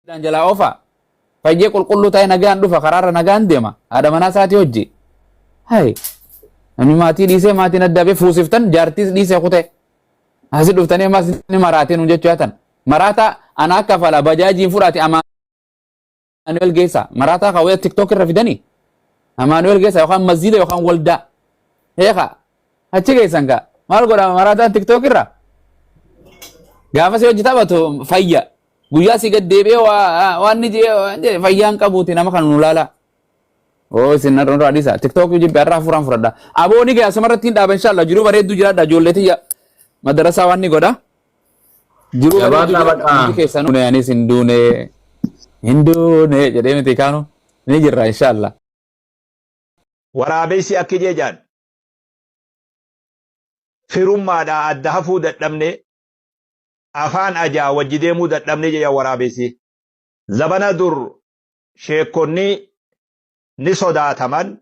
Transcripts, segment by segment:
Dhaan jalaa oofa. Fayyee qulqulluu ta'e nagaan dhufa karaarra nagaan deema. Haadha manaa isaatii hojii. Hai. Namni maatii dhiisee maatiin adda bee fuusiftan jaartiis dhiisee kute. Asi dhuftanii ammas ni maraatee nuun jechuu yaatan. Maraataa ana akka fala bajaajiin fudhaate Amaanu'el geessa. Maraataa kaawwee tiktok irra fidanii. Amaanu'el geessa yookaan masjiida yookaan waldaa. Heeqa. Achi geessan kaa. Maal godhama maraataan tiktok irra? Gaafa si hojii taphatu fayya. Guyyaa si gad deebi'ee waan ni jedhe fayyaan qabuuti nama kana nu laala. Oo isin narra nurraa dhiisa. Tiktookii jibbe har'a hafuuraan fudhadha. Aboo ni gaya asumarratti hin dhaaba inshallah jiruu bareedduu jiraadha ijoollee tiyya. Madarasaa waan ni godha. Jiruu bareedduu Jabaadhaa jiraadha badhaa. hundi keessanuu. Anis hin duune hin duune jedhee miti kaanu ni jirra inshallah. Waraabessi akki jee jaan. Firummaadhaa adda hafuu dadhabne afaan ajaa wajji deemuu dadhabne jedhan waraabessi. Zabana dur sheekkonni ni sodaataman,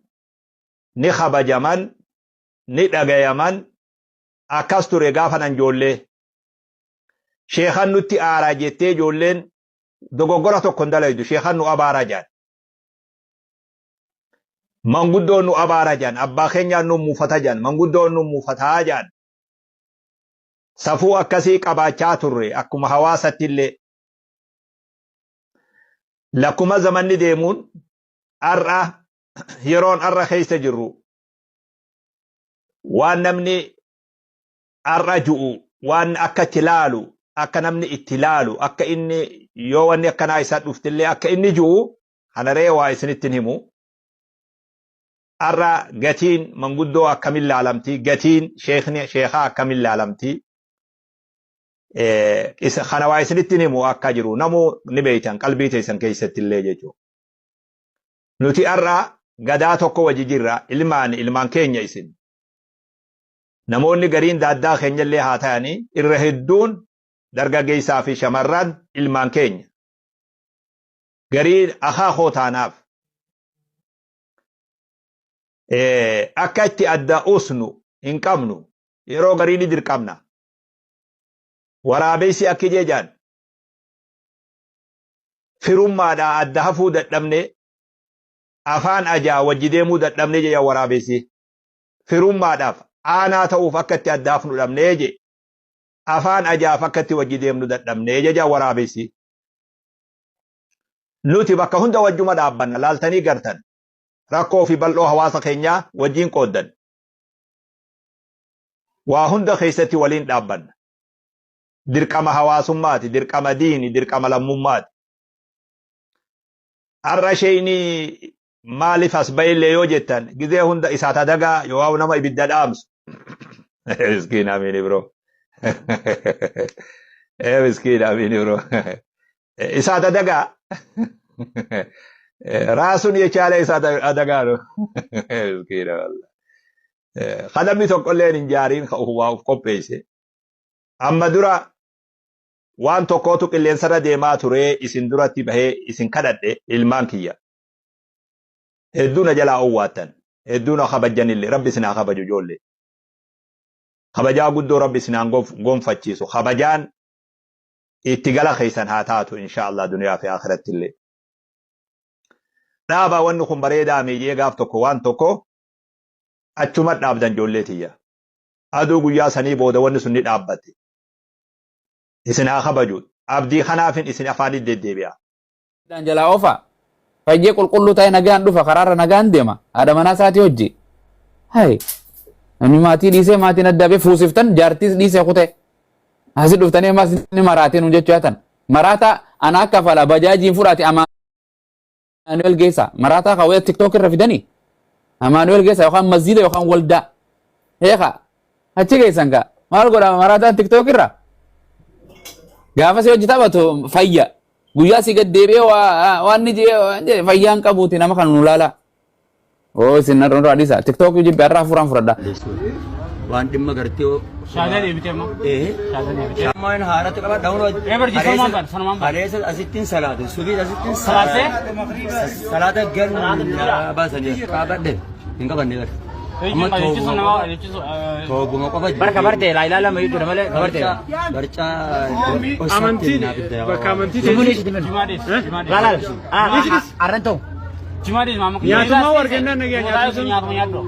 ni kabajaman, ni dhagayaman akkas ture gaafa nan ijoollee. Sheekan nutti aaraa jettee ijoolleen dogoggora tokko hin dalaydu sheekan nu abaaraa jedhan. Manguddoon nu abaara jedhan abbaa keenyaan nu muufata jedhan manguddoon nu muufataa jedhan. Safuu akkasii qabaachaa turre akkuma hawaasatti illee. Lakkuma zamanni deemuun har'a yeroon har'a keessa jirru waan namni har'a ju'u waan akka itti laalu akka namni itti laalu akka inni yoo wanni akkanaa isa dhuftillee akka inni ju'u kana ree waa isinitti hin himu. Har'a gatiin manguddoo akkamin laalamti gatiin sheekni sheekaa akkamin laalamti isa kana waa isinitti hin himu akka jiru namuu ni beektan qalbii teessan keessatti illee jechuudha. Nuti har'a gadaa tokko wajji jirra ilmaan ilmaan keenya isin. Namoonni gariin daaddaa keenya illee haa ta'anii irra hedduun dargaggeessaa fi shamarran ilmaan keenya. Gariin akaakoo taanaaf. Akka itti adda usnu hin qabnu yeroo garii ni dirqamna. Waraabessi akki jee jaan firummaadhaa adda hafuu dadhabne afaan ajaa wajji deemuu dadhabne jedhan waraabessi. Firummaadhaaf aanaa ta'uuf akka itti adda hafnu dhabnee je afaan ajaaf akka itti wajji deemnu dadhabnee jedhan waraabessi. Nuti bakka hunda wajjuma dhaabbanna laaltanii gartan rakkoo fi bal'oo hawaasa keenyaa wajjiin qooddan. Waa hunda keessatti waliin dhaabbanna. Dirqama hawaasummaati, dirqama diini, dirqama lammummaati. Har'a sheeyni maaliif as ba'ellee yoo jettan gizee hunda isaa tadagaa yoo nama ibidda dhaamsu. Miskiin amiin bro. Miskiin amiin bro. Isaa tadagaa. Raasuun yechaale isaa adagaa no. Miskiin wallah. Ka namni tokkolleen hin jaariin ka waa of qopheesse. Amma dura waan tokkootu qilleensarra deemaa turee isin duratti bahee isin kadhadhe ilmaan kiyya. Hedduu na jalaa owwaattan. Hedduu na kabajjanillee rabbi isin haa kabaju ijoollee. Kabajaa guddoo rabbi isin haa gonfachiisu. Kabajaan itti gala keessan haa taatu insha Allah duniyaa fi akhiratti illee. Dhaaba wanni kun bareedaa miijee gaaf tokko waan tokko achuma dhaabdan ijoollee tiyya. Aduu guyyaa sanii booda wanni sun ni dhaabbate. Isin haa kabaju. Abdii kanaafin isin afaanitti deddeebi'a. Dhaan jalaa oofa. Fayyee qulqulluu ta'e nagaan dhufa karaarra nagaan deema. Haadha manaa isaatii hojii. Hai. Namni maatii dhiisee maatiin adda bee fuusiftan jaartiis dhiisee kute. Asi dhuftanii ammas ni maraatee nuun jechuu yaatan. Maraataa ana akka fala bajaajiin fudhaate Amaanu'el geessa. Maraataa kaawwee tiktok irra fidanii. Amaanu'el geessa yookaan masjiida yookaan waldaa. Heeqa. Achi geessan kaa. Maal godhama maraataan tiktok irra? Gaafa si hojii taphatu fayya. Guyyaa si gad deebi'ee waan ni jedhe fayyaan qabuuti nama kana nu laala. Oo isin narra nurraa dhiisa. Tiktok jibbe har'a hafuuraan fudhadha. Waan dhimma gartee. Shaadaa deebitee ammoo. Ee. Shaadaa deebitee. Ammaan haaratti qaba dhawun. Ee barji sanumaan baana sanumaan baana. Kaleessa asittiin salaate subii asittiin Salaattee? Salaata gan baasanii qabadhe hin qabanne bara. Amma Jechuun nama jechuun tooguma qofa Barka bartee laa ilaalama jechuudha malee gabartee. Barcaa Amantiin bakka amantii Sumuun teessee ishee Jimaa dhees. Jimaa dhees. Laal laal. Arran ta'u. Jimaa dhees maama. Nyaatuma wargannaa nagaa nyaatu. Nyaatuma nyaadhu.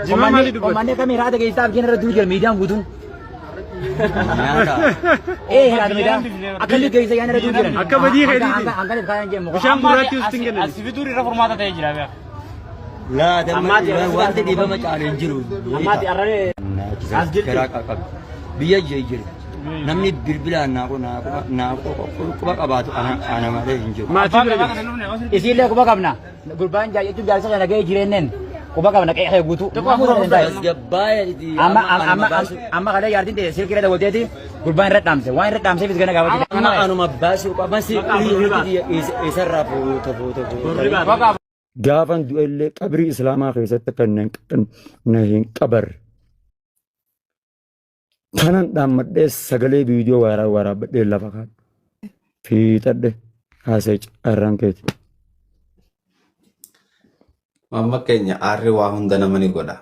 Jimaa maalii dubbata? Uummanni kamii raata keessaa abdiin irra du'u jira miidiyaan guutuun. Nyaata. Ee raata miidiyaa. Akka illee keessa yaan irra du'u jiran. Akka badii keetiiti. Hanga kaayan jedhamu. Bishaan gurraattii usitti hin kennan. As fiduun irra furmaata ta'ee jira beekaa. Laa wanti dhiifama caalu hin jiru. Ammaati arrabee. As jirti. Garaa qaqqabe. Biyya jee jiru. Namni bilbilaan naa quba qabaatu ana malee hin jiru. Maatii bira jira. Isiillee quba qabna. Gurbaan jechuun jaarsa kana gahee jireenneen quba qabna qe'ee guutuu. Tasgabbaa'ee Amma amma amma kalee jaartiin ta'e silkii irra dabalteeti gurbaan irra dhaamse waan irra dhaamseefis gana gaafate. Amma anuma baasuu qaba. Si isarraa fuuta fuuta fuuta. Gaafan du'ellee qabrii islaamaa keessatti kan na hin qabarre. Kanan dhaammadhee sagalee viidiyoo waraabbadhee lafa kaadhe. Fiixadhe haasa'e carraan keeti. Mamma keenya aarri waa hunda nama ni godha.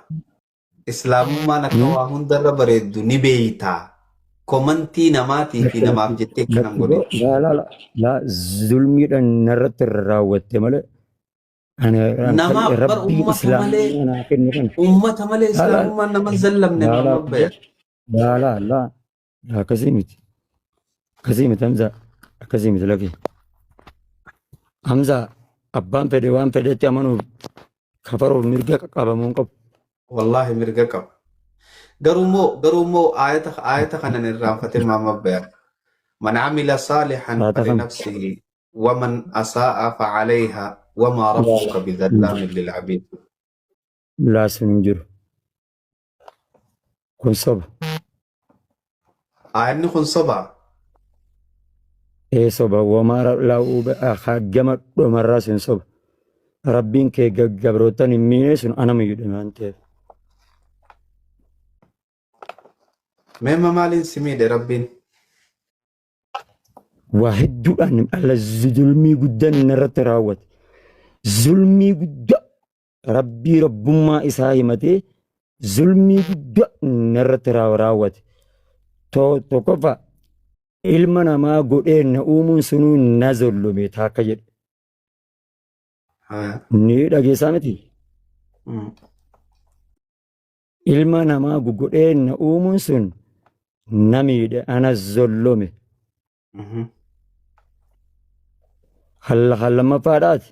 Islaamummaan akka waa hundarra bareeddu ni beeytaa. Komantii namaatii fi namaaf jettee kanan godhe. Laa laa laa zulmiidhaan narratti raawwatte malee ani Namaaf bar rabbii ummata malee islaamummaa naa kennu kana. ummata malee Laa laa islaamummaan nama hin zallamne laa nama laa bayar. laa laa laa akkasii miti akkasii miti Hamzaa akkasii miti lakki. Hamzaa abbaan fedhe waan fedhetti amanuuf kafaruuf mirga qabamuu hin qabu. Wallaahi mirga qaba. Garuu immoo ayata kanan irraanfate maama bayar. Man amila saalihan Laata kam? falinafsihi waman asaa'a facalayha wamaa rabbuka bidhallaamin lilcabiid. Laa sun hin jiru. Kun soba. Aayanni kun soba. Ee soba wamaa laa gama dhumarraa sun soba. Rabbiin kee gabroottan hin miine sun anama jedhe waan ta'eef. Meemma maaliin si miidhe rabbiin? Waa hedduudhaan alla zulmii guddaan narratti raawwate. Zulmii guddaa rabbii rabbummaa isaa himatee zulmii guddaa narratti raawwate. Tokkoffaa ilma namaa godhee na uumuun sunuu na zollome taakka jedhe. Ni dhageessaa miti? Ilma namaa godhee na uumuun sun na miidhe ana zollome. Halla lammaffaadhaati.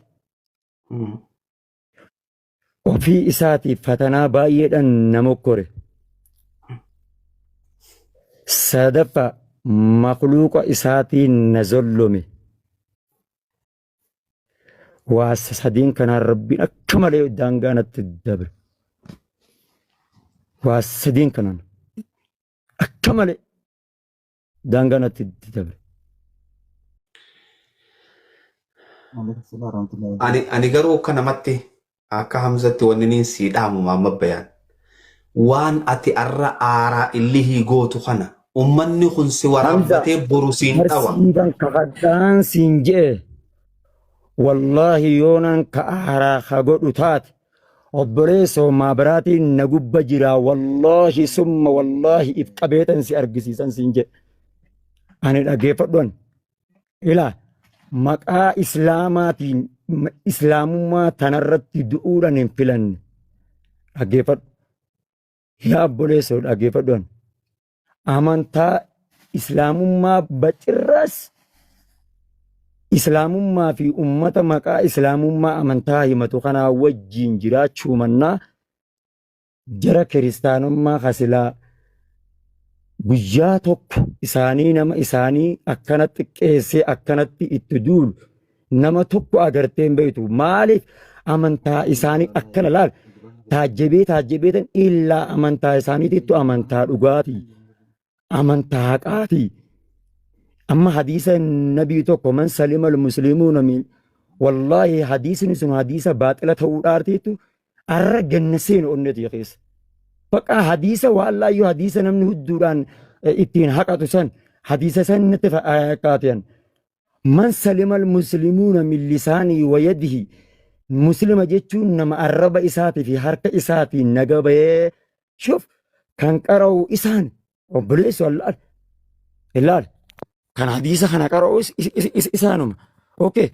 Ofii isaatiif fatanaa baay'eedhaan na mokkore. Sadaffaa makluuqa isaatiin na zollome. Waa sadiin kanaan rabbiin akka malee daangaa natti dabre. Waa sadiin kanaan akka malee daangaa natti dabre. Ani garuu akka namatti akka Hamzatti wanni niin sii dhaamu maamma bayaan. Waan ati arra aaraa illihii gootu kana ummanni kun si Hamza waraabbatee boru siin dhawa. Barsiifan kakadhaan siin je'e wallaahi yoonaan ka aaraa ka godhu taate obboleessoo maabiraatiin na gubba jira wallaahi summa wallaahi if qabeetan si argisiisan siin jedhe. Ani dhageeffadhu ilaa maqaa islaamaatiin islaamummaa tanarratti du'uudhaan hin filanne dhaggeeffadhu. Yaa obboleessoo dhaggeeffadhu amantaa islaamummaa bacirraas islaamummaa fi ummata maqaa islaamummaa amantaa himatu kanaa wajjiin jiraachuu mannaa jara kiristaanummaa kasilaa guyyaa tokko isaanii nama isaanii akkana xiqqeessee akkanatti itti duulu nama tokko agartee hin beektu maaliif amantaa isaanii akkana laal taajjabee taajjabeetan illaa amantaa isaaniitittu amantaa dhugaatii amantaa haqaatii amma hadiisa nabii tokko man salima almuslimuuna min wallaahi hadiisni sun hadiisa baaxila ta'uu dhaartiitu arra ganna seenu onneeti keessa. Baqa hadiisa waan laayyuu hadiisa namni hudduudhaan ittiin haqatu san hadiisa san natti fakkaatan. Man salima almuslimuuna min lisaanii wa yadihi. Muslima jechuun nama arraba isaatii fi harka isaatiin naga bahee shuf kan qara'u isaan obboleessu allaal ilaal kan hadiisa kana qara'u isaanuma. Okay.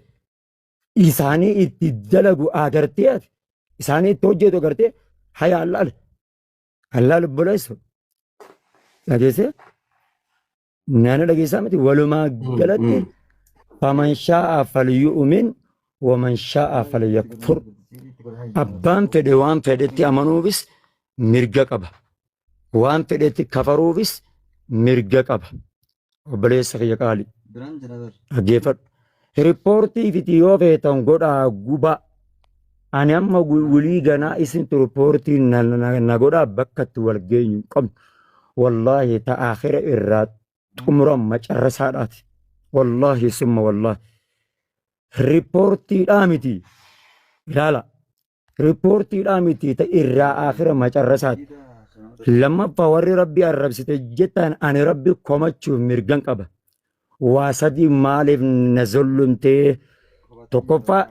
Isaanii itti dalagu agartee ati isaanii itti hojjetu agartee haya allaal allaal obboleessu dhageessee Nana dhageessaa miti walumaa galatti faman shaa'a falyu'min waman shaa'a falyakfur. Abbaan fedhe waan fedhetti amanuufis mirga qaba. Waan fedhetti kafaruufis mirga qaba. Obboleessa kiyya qaali. Dhaggeeffadhu. Riippoortii fiti yoo feetan godhaa gubaa. Ani amma wulii ganaa isintu riippoortii na godhaa bakka itti wal geenyu hin qabnu. Wallaahi ta aakhira irraa xumuran macarrasaadhaati. Wallaahi summa wallaahi. Riippoortiidhaa miti. Ilaala. Riippoortiidhaa miti ta irraa aakhira macarrasaati. Lammaffaa warri rabbi arrabsite jettan ani rabbi komachuuf mirgan qaba. Waa sadii maaliif na zollumtee? Tokkoffaa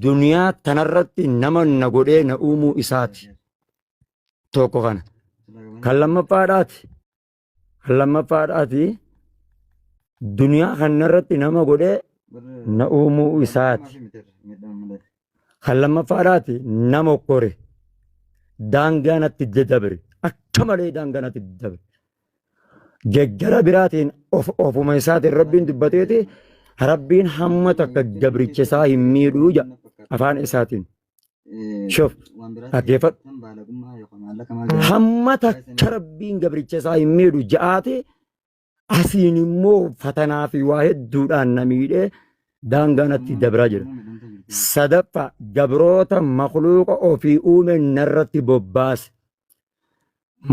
duniyaa tanarratti nama na godhee na uumuu isaati. Tokko kana. Kan lammaffaadhaati. Kan lammaffaadhaati duniyaa kanarratti nama godhee na uumuu isaati. Kan lammaffaadhaati nama okkore. Daangaa natti dabre. Akka malee daangaa natti dabre. Gara biraatiin of ofuma isaatiin Rabbiin dubbateeti Rabbiin hamma takka gabricha isaa hin miidhuu jedha afaan isaatiin. Shuf dhaggeeffadhu. Hamma takka Rabbiin gabricha isaa hin miidhu ja'aati asiin immoo fatanaa fi waa hedduudhaan na miidhee daangaa natti dabraa jira. Sadaffaa gabroota makluuqa ofii uume narratti bobbaase.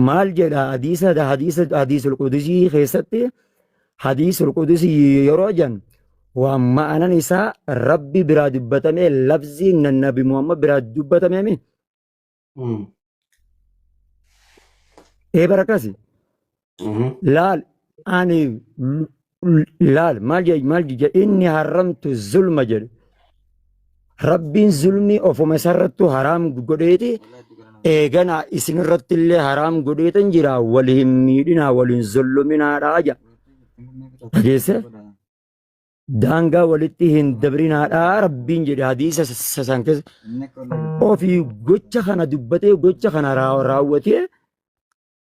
Maal jedha hadiisa hadiisa hadiisul qudusii keessatti hadiisul qudusii yeroo jedhan waan ma'anan isaa rabbi biraa dubbatamee lafziin nabi Muhammad biraa dubbatamee mi? Ee barakasi. Laal ani laal maal jedhe maal jedhe inni haramtu zulma jedhe. Rabbiin zulmii ofuma isarrattu haraam godheeti eeganaa isinirratti illee haraam godheetan jira wal hin miidhinaa wal hin zulluminaadhaa jedha. Dhageesse? Daangaa walitti hin dabrinaadhaa Rabbiin jedhe hadiisa san keessa ofii gocha kana dubbatee gocha kana raawwatee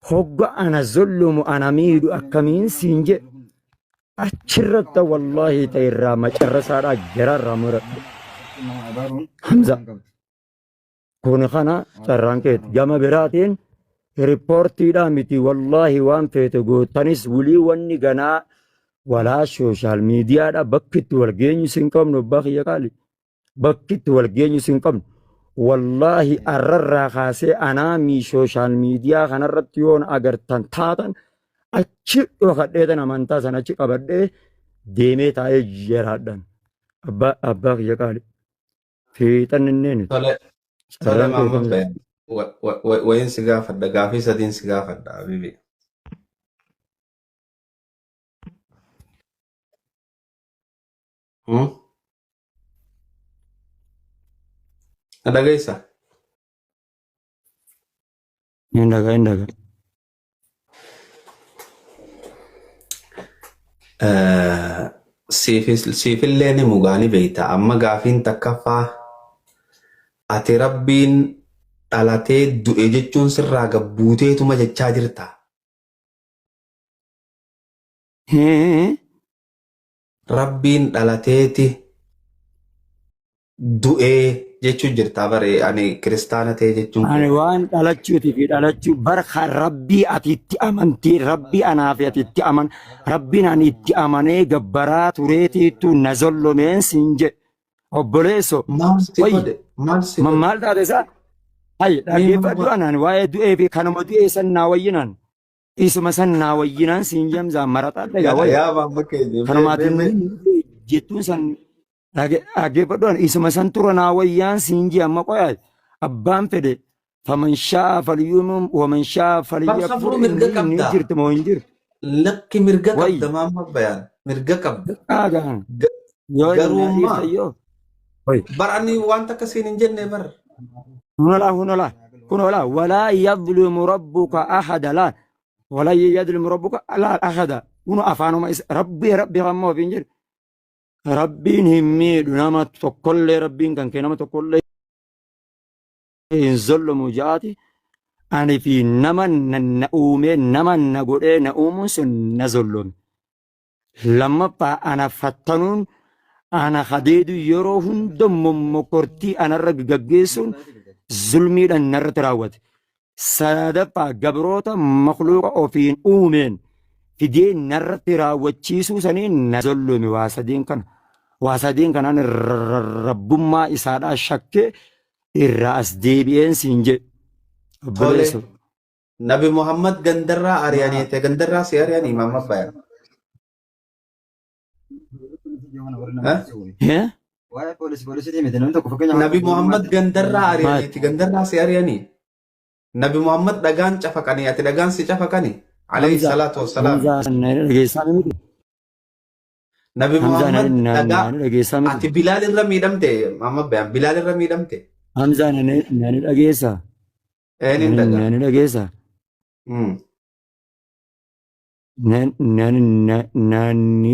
hogga ana zullumu ana miidhu akkamiin siin jedhe achirratti wallaahi ta'e irraa macarrasaadhaa garaarraa muradhe. Hamza. Kun kana carraan keeti. Gama biraatiin riippoortiidhaa miti wallaahi waan feete gootanis wulii wanni ganaa walaa sooshaal miidiyaadha bakki itti wal geenyu sin qabnu abbaa kiyya qaali. Bakki itti wal geenyu sin qabnu. Wallaahi arrarraa kaasee anaa mii sooshaal miidiyaa kanarratti yoon agartan taatan achi dhokadheetan amantaa sana achi qabadhee deemee taa'ee jiraadhan. Abbaa kiyya qaali. Fiixan inni nuti. Tole, tole Carraan kee Maamma kan Bayan. Wayin si gaafadha, gaafii sadiin si gaafadha, Habibi. Hmm? Na dhageessaa? Hin dhaga hin dhaga. Siifillee ni mugaa ni beekta. Amma gaafiin takkaffaa ati rabbiin dhalatee du'e jechuun sirraa gabbuuteetuma jechaa jirta. Rabbiin dhalateeti du'ee jechuu jirta bare ani kiristaana ta'e jechuun Ani koo. waan dhalachuutii fi dhalachuu bar kan rabbii ati itti amantii rabbii anaa fi ati itti aman rabbiin ani itti amanee gabbaraa tureetiitu na zollomeen siin jedhe obboleesso Maal si wayi godhe? Maal si godhe? maal taate isaa hayi Mee dhaggeeffadhu maal anaan waa'ee du'ee fi kanuma du'ee san naa wayyinaan Isuma san naa wayyinaan siin jamzaa maraxaa dhagaa yaa wayya. yaa maamma keenya mee mee Kanumaatiin mee jettuun san dhaggeeffadhu isuma san tura naa wayyaan siin jee amma qoyaa abbaan fedhe faman shaa'a falyuumum waman shaa'a Bar falyakfur kafruu mirga inni ni qabda. jirti moo hin jirtu Lakki mirga wayyi qabda maamma bayaan mirga qabda. dhaagaan Ga- yoo Garuu na immoo dhiifta yoo. Hoy. Bar ani waan takka siin hin jenne bar. Kunolaa kunolaa kunolaa walaa yadlimu rabbuka ahada laa walaa yadlimu rabbuka laa ahada kunu afaanuma isa rabbii rabbii kammoo ofiin jedhu rabbiin hin miidhu nama tokkollee rabbiin kan kee nama tokkollee hin zollomu ja'aati ani fi nama na uumee nama na godhee na uumuun sun na zollome. Lammaffaa ana fattanuun ana kadeedu yeroo hunda mommokortii anarra gaggeessuun zulmiidhaan narratti raawwate. Sadaffaa gabroota makluuqa ofiin uumeen fidee narratti raawwachiisuu saniin na zollome waa sadeen kana. Waa sadeen kanaan rabbummaa isaadhaa shakkee irraa as deebi'een siin jedhe. Tole. Obboleessoo. Nabi Muhammad gandarraa ari'anii ta'e gandarraa si ari'anii maama bayan. Eh? Nabi Muhammad gandarraa Maal? ari'aniiti gandarraa si ari'anii. Nabi Muhammad dhagaan cafaqanii ati dhagaan si cafaqanii. Alayhi Hamza salaatu wassalaam. Hamza na dhageessaa miti. Nabi Hamza na Muhammad na dhagaa na dhageessaa miti. ati Bilaal irra miidhamte maama bayan Bilaal irra miidhamte. Hamza na na dhageessaa. Eenin Na dhagaa. na dhageessaa. Na na na na ni